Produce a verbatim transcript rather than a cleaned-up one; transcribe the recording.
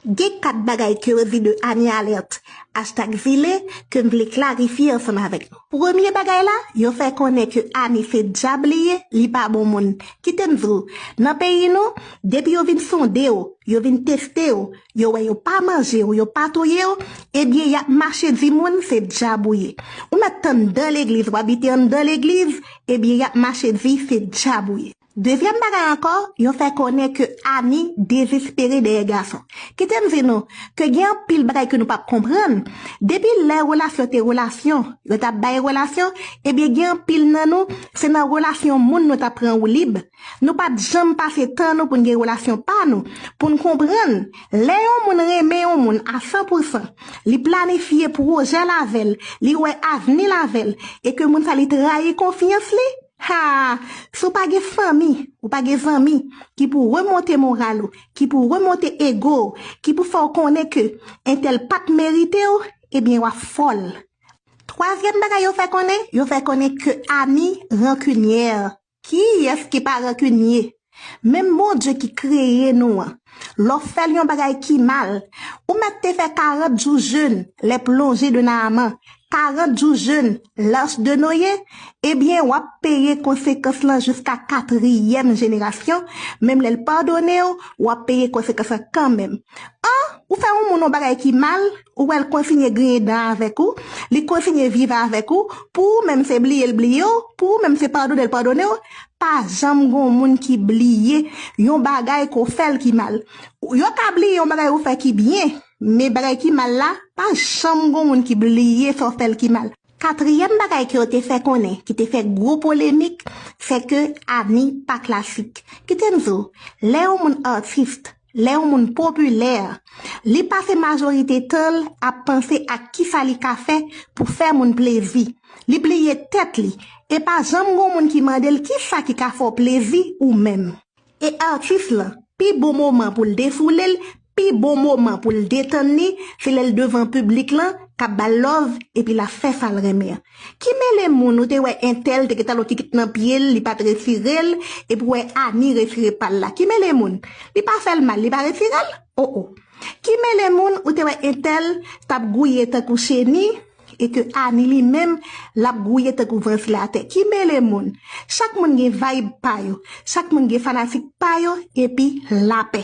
Gen kat bagay ke yo di de Annie Alerte, hashtag Zile, ke m vle klarifye ansanm avèk nou. Premye bagay la, yo fè konnen ke Annie se dyab li ye, li pa bon moun. Kite m di w, nan peyi nou, depi yo vin sonde w, yo vin teste w, yo wè yo pa manje w, yo pa touye w, ebyen y ap mache di moun se dyab ou ye. Ou mèt tann dan legliz, w abite anndan legliz, ebyen y ap mache di se dyab ou ye. Dezyèm bagay ankò, yo fè konnen ke Annie dezespere dèyè gason. Kite m di nou ke gen anpil bagay ke nou p ap konprann. Depi lè relasyon te relasyon, yo t ap bay relasyon, ebyen gen anpil nan nou, se nan relasyon moun nou t ap pran woulib. Nou pa t janm pase tan nou pou n gen relasyon pa nou, pou n konprann. Lè yon moun renmen yon moun a san pou san, li planifye pwojè l avè l, li wè avni l avè l, e ke moun sa li trayi konfyans li, ha, si w pa gen fanmi, ou pa gen zanmi ki pou remonte moral ou, ki pou remonte ego w, ki pou fè w konnen ke entèl pa t merite w, ebyen w ap fòl. Twazyèm bagay yo fè konnen, yo fè konnen ke Annie rankinyè. Kiyès ki pa rankinye? Menm Bondye ki kreye nou an, lè w fè l yon bagay ki mal, ou mèt te fè karant jou jèn, les plongées de Naaman, karant jou jèn, l'arche de Noé, ebyen, w ap peye konsekans lan jiska katriyèm jenerasyon, menm lè l padone w, w ap peye konsekans lan kanmenm. An, ou fè yon moun yon bagay ki mal, ou wè l kontinye griyen dan avèk ou, li kontinye viv avèk ou, pou ou menm se bliye l bliye w, pou ou menm se padone l padone w, pa janm gon moun ki bliye yon bagay ke w fè l ki mal. Yo ka bliye yon bagay ou fè ki byen, men bagay ki mal la, pa janm gon moun ki bliye sa w fè l ki mal. Katriyèm bagay ke yo te fè konnen, ki te fè gwo polemik, se ke Annie pa klasik. Kite m di w, lè yon moun atis, lè yon moun popilè, li pase majorite tan l ap panse ak kisa li ka fè pou fè moun plezi. Li bliye tèt li. E pa janm gon moun ki mande l kisa ki ka fè w plezi ou menm. E atis lan, pi bon moman pou l defoule l, pi bon moman pou l detann li, se lè l devan piblik lan, k ap ba l love, epi l ap fè sa l renmen an. Ki mele moun ou te wè entèl te gentan lòt ki kit nan pye l, li pa t retire l, epi w wè Annie retire pa l la. Ki mele moun? Li pa fè l mal, li pa retire l? O o. Ki mele moun ou te wè entèl t ap gouye tankou cheni, e ke Annie li menm, l ap gouye tankou vantilatè? Ki mele moun? Chak moun gen vibe pa yo, chak moun gen fanatik pa yo, epi lapè.